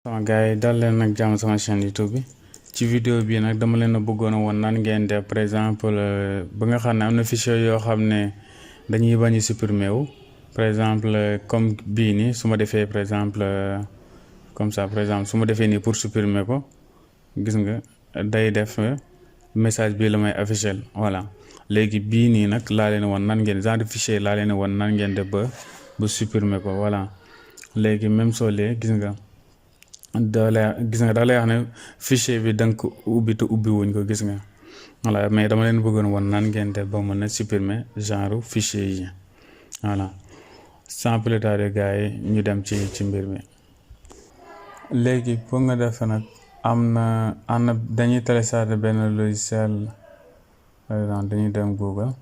sama gars yi dal leen nag jàmm sama chaîne YouTube bi ci vidéo bi nag dama leen a bëggoon a woon nan ngeen def par exemple ba nga xam ne am na fichier yoo xam ne dañuy bañ a supprimer wu par exemple comme bii nii su ma defee par exemple comme ça par exemple su ma defee nii pour supprimer ko gis nga day def message bii la may afficher voilà léegi bii nii nag laa leen woon nan ngeen genre fichier laa leen woon nan ngeen def ba supprimer ko voilà léegi même soo lee gis nga da lay wax ne fichier bi da nga ko ubbi te ubbi wuñ ko gis nga voilà mais dama leen bëggoon woon nan ngeen def ba mën a supprimer genre fichier yi voilà sans plus tarder gars yi ñu dem ci mbir mi. léegi pour nga def nag am na dañuy télécharger benn logiciel par exemple dañuy dem Google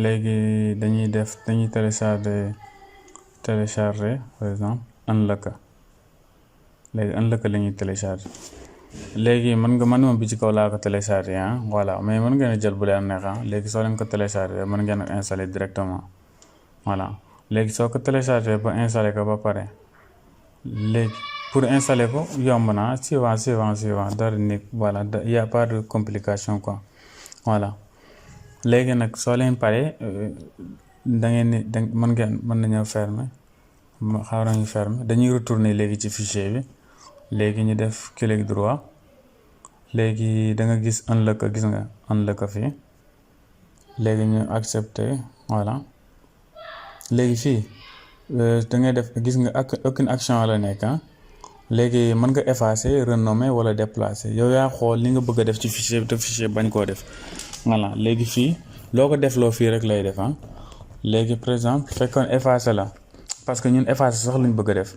léegi dañuy télécharger par exemple Unlocker léegi Unlocker la ñuy télécharger léegi man moom bi ci kaw laa ko télécharger voilà mais mën ngeen a jël bu leen neex léegi soo leen ko télécharger mën ngeen a installer directement voilà léegi soo ko télécharger ba installer ko ba pare léegi pour installer ko yomb na suivant dara nit voilà y a pas de complication quoi voilà léegi nag soo leen pare da ngeen ni mën nañoo fermer xaaral nañu fermer dañuy retourner léegi ci fichier bi léegi ñu def clic droit léegi da nga gis Unlocker gis nga Unlocker fii léegi ñu accepter voilà léegi fii da ngay def gis nga aucune action la nekk léegi mën nga effacer renommer wala déplacer yow yaa xool li nga bëgg a def ci fichier bi te fichier bañ koo def voilà léegi fii loo ko defloo fii rek lay def léegi par exemple fekkoon effacer la parce que ñun effacer sax luñ bëgg a def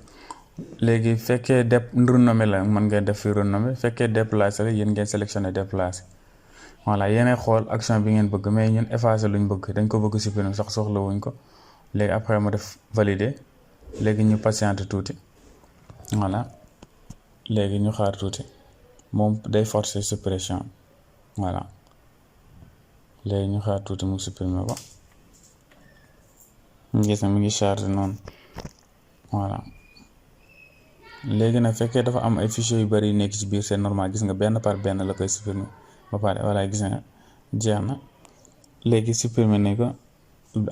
léegi fekkee renommer la mën ngeen def fii renommer fekkee déplacer la yéen ngeen sélectionner déplacer voilà yéenay xool action bi ngeen bëgg mais ñun effacer luñ bëgg dañ ko bëgg supprimer sax soxla wuñ ko léegi après mu def valider léegi ñu patienter tuuti voilà léegi ñu xaar tuuti moom day forcer suppression voilà léegi ñu xaar tuuti mu supprimer ko gis na mu ngi charger noonu voilà léegi nag fekkee dafa am ay fichiers yu bari yu nekk ci biir c'est normal gis nga benn par benn la koy supprimer ba pare voilà gis nga jeex na léegi supprimer nañ ko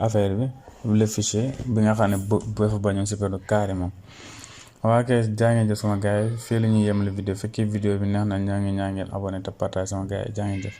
affaire bi le fichier bi nga xam ne ba fa bañoon supprimer carrément waa kay jaa ngeen jëf sama gars yi fii la ñuy yemale vidéo fekkee vidéo bi neex na ñaa ngeen abonné te partage sama gars yi jaa ngeen jëf